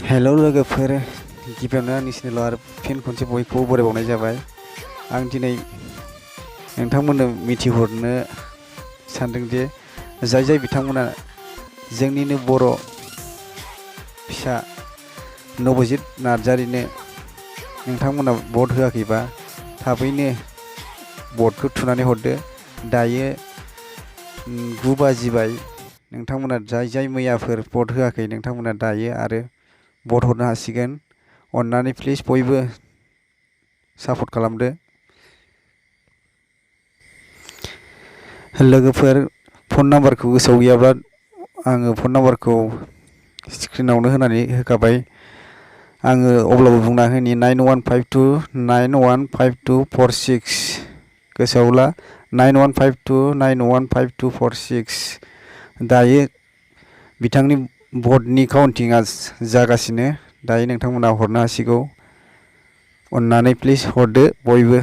Hello लोगोफोर, गिबियावनो आंनि चेनेलाव आरो फिन खनसे बयखौबो बरायबावनाय जाबाय। आं दिनै नोंथांमोननो मिथिहरनो सानदों जे जाय बिथांमोना जोंनिनो बर' फिसा नबजित नार्जारिनो नोंथांमोना भट होआखैबा थाबैनो भटखौ थुनानै हरदो। दायो 9 बाजिबाय। नोंथांमोना जाय मैयाफोर भट होआखै नोंथांमोना दायो आरो भट हरनो हासिगोन। अन्नानै प्लिज बयबो सापर्ट खालामदो। लोगोफोर, फन नाम्बारखौ गोसोआव गैयाब्ला आङो फन नाम्बारखौ स्क्रिनावनो होनानै होखाबाय। आङो अब्लाबो बुंना होनि 9152915246 गोसोआवला 9152915246। दायो बिथांनि भटनि काउन्टिंआ जागासिनो। दायो नोंथांमोना हरनो हासिगौ। अन्नानै प्लिज हरदो बयबो।